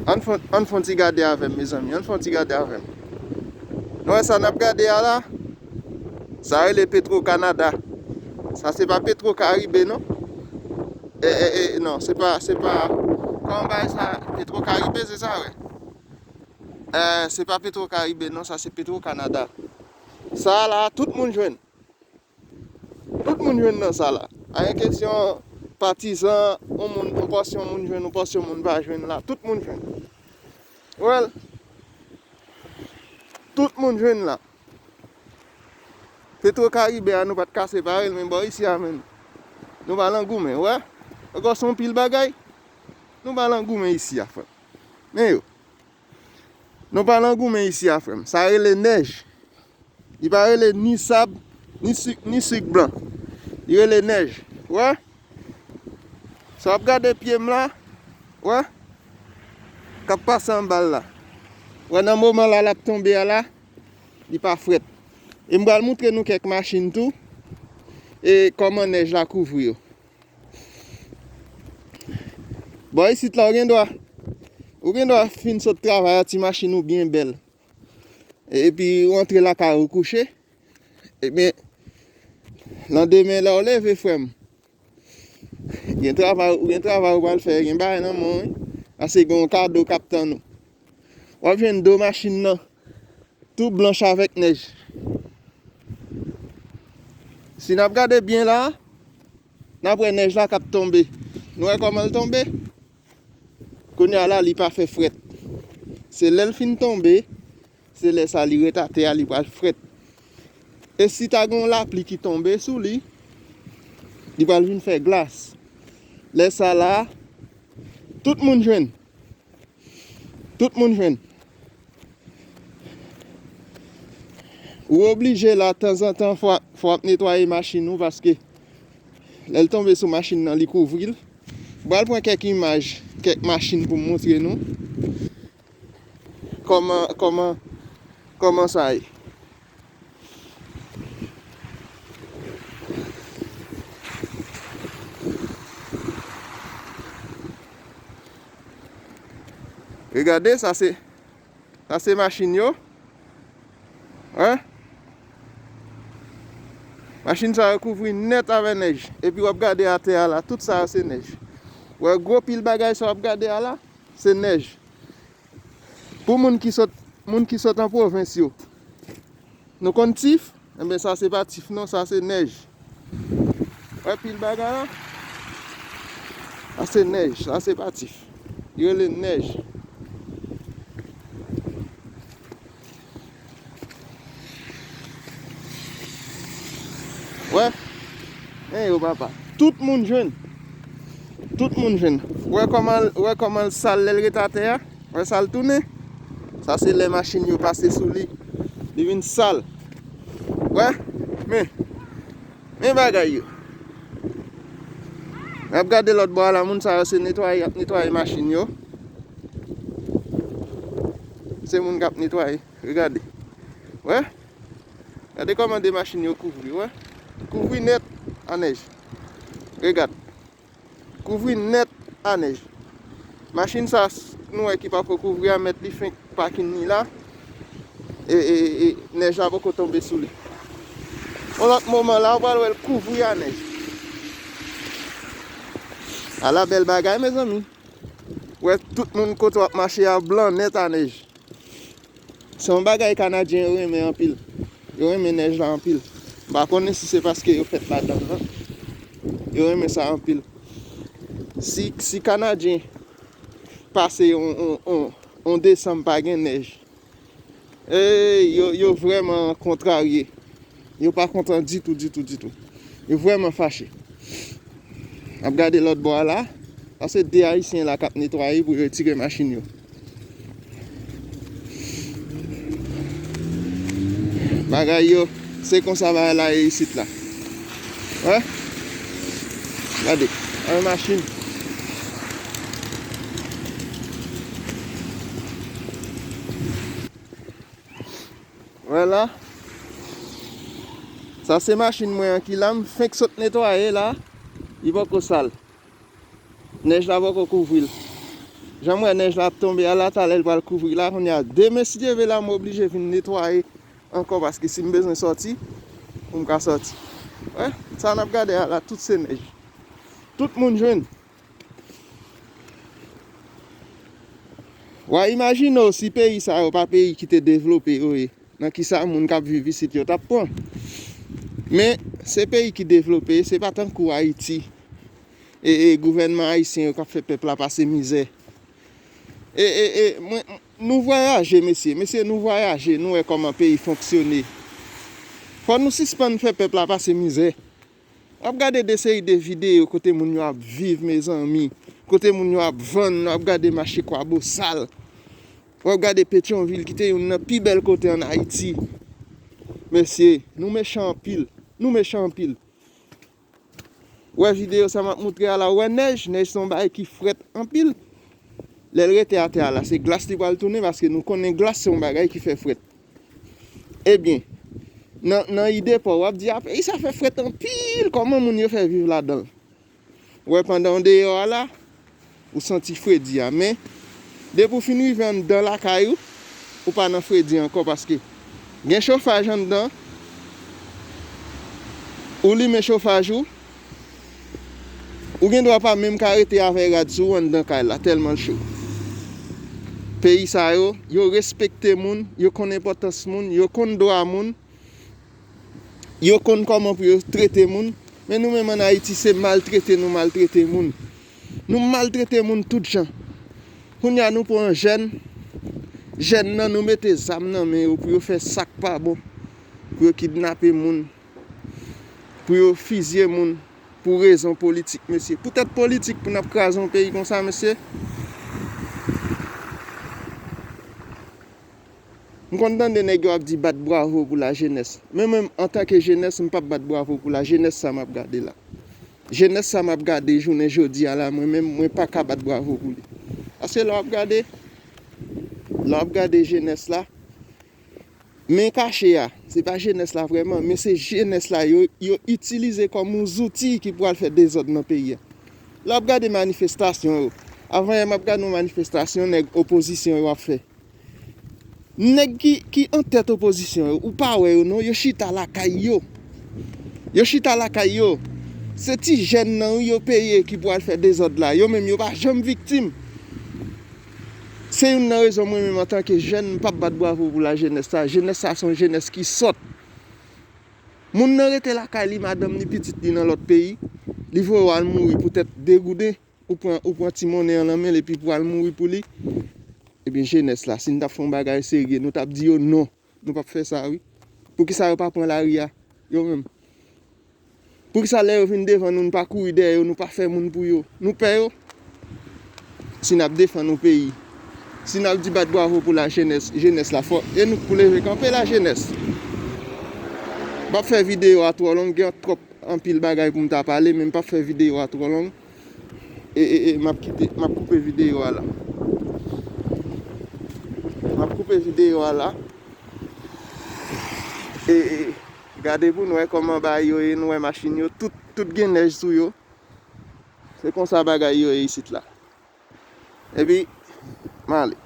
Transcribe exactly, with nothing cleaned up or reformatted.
Ann fè, ann fè yon ti gade avè m, mezanmi. Ann fè yon ti gade avè m. Nou wè sa n ap gade a la? Sa rele Petro Canada. Sa se pa Petro Caribe, non. E, e, e, non, se pa, se pa, kòman bay sa? Petro Caribe, se sa, wi. E, se pa Petro Caribe, non, sa se Petro Canada. Sa la, tout moun jwenn. Tout moun jwenn nan sa la. Pa gen kesyon patizan, yon moun, yon pòsyon moun jwenn, yon pòsyon moun pa jwenn la. Tout moun jwenn. Well, tout moun jwenn la. Petro Caribe a, nou pa t ka separe l, men bò isi a menm, nou pa nan goumen, wè. Ankò se yon pil bagay. Nou pa nan goumen isi a, frè m. Men yo. Nou pa nan goumen isi a, frè m. Sa rele nèj. Li pa rele ni sab, ni sik, ni sik blan. Li rele nèj. Wè? Sa w ap gade pye m la, wè? K ap pase anba l la. Wè, nan moman la, l ap tonbe a la, li pa frèt. E m pral montre nou kèk machin tou, e kòman nèj la kouvri yo. Bò isit la, ou gen dwa, ou gen dwa fin sot travay, a ti machin ou byen bèl. E, epi ou antre lakay ou kouche. Ebyen, landemen lè w leve, frè m, gen travay, ou gen travay ou pral fè, gen bagay nan men w, wi. Paske gen yon kado k ap tann ou. W ap jwenn do machin nan tou blanch avèk nèj. Si n ap gade byen la, n ap wè nèj la k ap tonbe. Nou wè kòman l tonbe? Kounye a la, li pa fè frèt. Se lè l fin tonbe, se lè sa li ret atè a, li pral frèt. E si ta gen yon lapli ki tonbe sou li, li pral vin fè glas. Lè sa la, tout moun jwenn. Tout moun jwenn. Ou oblije la, tanzantan, fò, fò w ap netwaye machin ou, paske lè l tonbe sou machin nan, li kouvri l. M pral pran kèk imaj, kèk machin pou m montre nou kòman, kòman, kòman sa ye. Regade, sa se, sa se machin yo. Hein? Machin sa yo kouvri nèt avè nèj. Epi w ap gade atè a la, tout sa yo se nèj. Wè gwo pil bagay sa w ap gade a la, se nèj. Pou moun ki sot, moun ki sot an pwovens yo, nou konn tif? Enben, sa se pa tif non, sa se nèj. Wè pil bagay la? Sa se nèj, sa se pa tif. Yo rele nèj. Wè? Men yo, papa. Tout moun jwenn. Tout moun jwenn. Wè kòman, wè kòman l sal lè l ret atè a? Wè sa l tounen? Sa se lè machin yo pase sou li. Li vin sal. Wè? Men. Men bagay yo. N ap gade lòt bò a la, moun sa yo se netwaye, y ap netwaye machin yo. Se moun k ap netwaye. Regade. Wè? Gade kòman de machin yo kouvri, wè. Kouvri nèt a nèj. Regade. Kouvri nèt a nèj. Machin sa, s-, nou wè ki pako kouvri a, mèt li fenk pakin li la. E, e, e nèj la poko tonbe sou li. Yon lòt moman la, ou pral wè l kouvri a nèj. Ala bèl bagay, mezanmi. Wè, tout moun kote w ap mache a blan nèt a nèj. Se yon bagay Kanadyen yo renmen anpil. Yo renmen nèj la anpil. M pa konnen si se paske yo fèt ladan l lan. Yo renmen sa anpil. Si, si Kanadyen pase yon, yon, yon, yon desanm pa gen nèj, ey, yo, yo vrèman kontrarye. Yo pa kontan ditou, ditou, ditou. Yo vrèman fache. N ap gade lòt bò a la. Sa se de Ayisyen la k ap netwaye pou yo retire machin yo. Bagay yo, se konsa bagay la ye isit la. Wè? Gade, yon machin. Wè la. Sa se machin mwen an ki la, m fenk sot netwaye la. Li poko sal. Nèj la poko kouvri l. Jan m wè nèj la ap tonbe a la, talè l pral kouvri la. Kounye a, demen, si Dye vle, la, m oblije vin netwaye ankò, paske si m bezwen sòti, pou m ka sòti. Wè, sa n ap gade a la, tout se nèj. Tout moun jwenn. W a imajine w si peyi sa yo pa peyi ki te devlope yo ye, nan kisa moun k ap viv isit yo t ap pran. Men, se peyi ki devlope, se pa tankou Ayiti. E, e gouvènman ayisyen yo k ap fè pèp la pase mizè. E, e, e, mwen, nou vwayaje, mesye. Mesye, nou vwayaje, nou wè kòman peyi fonksyone. Fò nou sispann fè pèp la pase mizè. W ap gade de seri de videyo kote moun yo ap viv, mezanmi. Kote moun yo ap vann, w ap gade mache Kwabosal. W ap gade Petyonvil, ki te youn nan pi bèl kote ann Ayiti. Mesye, nou mechan anpil. Nou mechan anpil. Wè videyo sa m ap moutre a la, ou wè nèj, nèj se yon bagay ki frèt anpil. Lè l rete atè a la, se glas li pral tounen, paske nou konnen glas se yon bagay ki fè frèt. Ebyen, nan, nan ide pa w, w ap di, a, peyi sa fè frèt anpil, kòman moun yo fè viv ladan l? Ou wè, pandan w deyò a la, ou santi fredi a. Men, depi w fin rive anndan lakay ou, ou pa nan fredi ankò, paske gen chofaj anndan, ou limen chofaj ou, ou gen dwa pa menm ka rete avè rad sou ou anndan kay la, tèlman l cho. Peyi sa yo, yo respekte moun, yo konn enpòtans moun, yo konn dwa moun, yo konn kòman pou yo trete moun, men nou menm ann Ayiti, se maltrete nou maltrete moun. Nou maltrete moun tout jan. Kounye a, nou pran jèn, jèn nan, nou mete zam nan men yo pou yo fè sa k pa bon, pou yo kidnape moun, pou yo fizye moun, pou rezon politik, mesye. Poutèt politik pou n ap kraze yon peyi konsa, mesye? M konn tande nèg yo ap di bat bravo pou lajenès. Men mwen, antanke jenès, m p ap bat bravo pou lajenès sa m ap gade la. Jenès sa m ap gade jounen jodi a la, mwen menm, mwen pa ka bat bravo pou li. Paske lè w ap gade, lè w ap gade jenès la, men kache a, se pa jenès la vrèman, men se jenès la yo, yo itilize kòm yon zouti ki pral fè dezòd nan peyi a. Lè w ap gade manifestasyon yo, avan yè m ap gade yon manifestasyon nèg opozisyon yo ap fè. Nèg ki, ki antèt opozisyon yo, ou pa wè yo non, yo chita lakay yo. Yo chita lakay yo. Se ti jèn nan wi yo peye ki pou al fè dezòd la. Yo menm yo pa janm viktim. Se youn nan rezon mwen menm antanke jèn, m p ap bat bravo pou lajenès sa. Jenès sa se yon jenès ki sòt. Moun nan rete lakay li, madanm li, pitit li nan lòt peyi, li voye w al mouri poutèt de gouden, ou pran, ou pran ti monnen an nan men l epi pou al mouri pou li. Ebyen, jenès la, si n t ap fè yon bagay serye, nou t ap di yo non. Nou p ap fè sa, wi. Poukisa yo pa pran lari a, yo menm? Poukisa lè yo vin devan nou, nou pa kouri dèyè yo, nou pa fè moun pou yo? Nou pè yo? Si n ap defann yon peyi, si n ap di bat bravo pou lajenès, jenès la fò, e nou k pou leve kanpe, lajenès. M p ap fè videyo a twò long, gen twòp anpil bagay pou m ta pale, men m p ap fè videyo a twò long. E, e, e, m ap kite, m ap koupe videyo a la. M ap koupe videyo a la. E, e, gade pou n wè kòman bagay yo ye, n wè machin yo, tout, tout gen nèj sou yo. Se konsa bagay yo ye isit la. Epi, m ale.